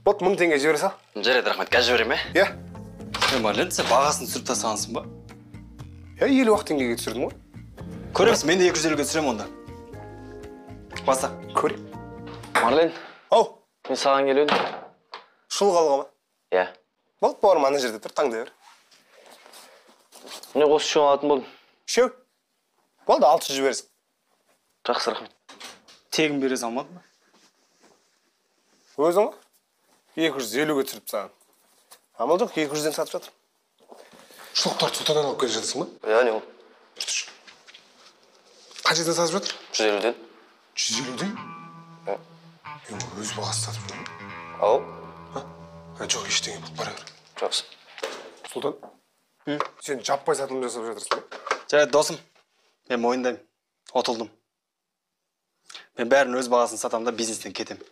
Болды, 1000 теңге жібере сал. Жарайды, рахмет, қазір жіберемін, ә? Иә. Марлен, сен бағасын түсіріп тастағансың ба? Иә, 50 теңгеге түсірдім ғой. Көреміз, мен де 250-ге түсіремін онда. Баста. Көрейік. Марлен. Ау. Мен саған келіп едім. Шұлық алуға ма? Иә. Болды, бауырым, ана жерде тұр, таңдай бер. Міне, осы үшеуін алатын болдым. Үшеу? Болды, 600 жібересің. Жақсы, рахмет. Тегін бере салмадың ба? Өзің ғой. 250-ге түсіріп тастаған. Амал жоқ, 200-ден сатып жатыр. Шұлықтарды Сұлтаннан алып келе жатырсың ба? Иә, не ол? Қаншадан сатып жатыр? 150-ден. 150-ден? Өз бағасы сатып жүр. Ау? Жоқ, ештеңе, болып бара бер. Жақсы. Сұлтан, сен жаппай сатылым жасап жатырсың ба? Жарайды, досым, мен мойындаймын, ұтылдым. Мен бәрін өз бағасын сатамын да бизнестен кетемін.